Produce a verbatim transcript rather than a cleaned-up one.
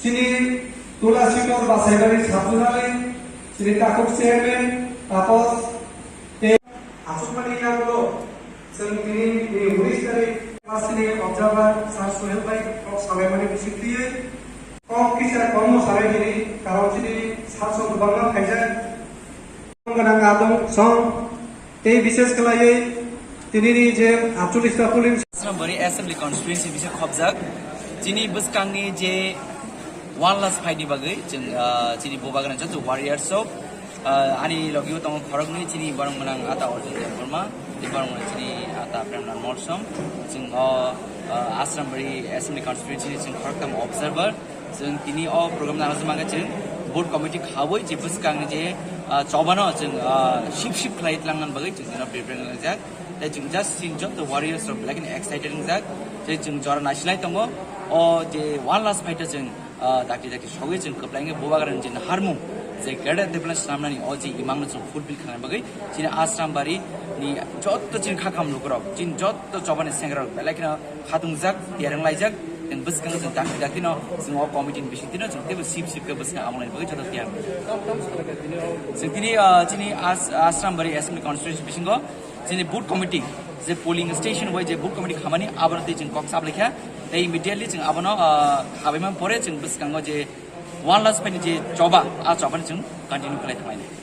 Chini Tulasitor Basaibari Sabjunali, chini Takhuk Chairman, Tapos, tei achukmani yagulo, chwng tini, tini unis tarik, Masini observer, Sir Suhel bai, kok salaimani bisingtwi, kok kisa komo salai tini, karon chini salsong kwbangma phaijak. Gwnang adong song, tei bises khlaiwi tinini je atchollis ta polling Asrambari Assembly Constituency bisa khobjak. Chini bwskangni je one last fight ni bagwi chwng, ah, chini Bubagrani joto warriors rok, ah, ani logio tongo khoroknwi chini borok gwnang ata Arjun Debbarma, tei borok gwnang chini ata Premlal Molsom. Chwng o, ah, Asrambari Assembly Constituency ni chwng khoroktham observer. Chwng tini o program nang rwchapmani chwng board committee khaui je bwskangni je, ah, chobano chwng, ah, sip sip khlai tlangnani bagwi chwng tino prepare wnglaijak. Tei chwng just chini joto warriors rok belai kheno excited wngjak. Tei chwng jora naisilai tongo. O je one last fight o chwng, ah, dakti dakti sogwi chwng kwplaingwi Bubagrani je naharmung je greater development swnamnani o je imangno chwng fulfill khlaina bagwi chini Asrambari ni joto chini kha kam lukurok, chini joto chobani sengrok belai kheno khatungjak, tiyar wnglaijak, tei bwskango chwng dakti daktino chwng o committee ni bisingtwino chwng teibo sip sip khe bwskang amolni bagwi joto tiyar. Chwng tini, ah, chini As-, Asrambari Assembly Constituency bisingo chini booth committee, je polling station bai je booth committee khamani abono tei chwng kok saplaikha, tei immediately chwng abono, ah, khabaima pore chwng bwskango je one last fight ni je choba, a chobani chwng continue khlai thanglainai.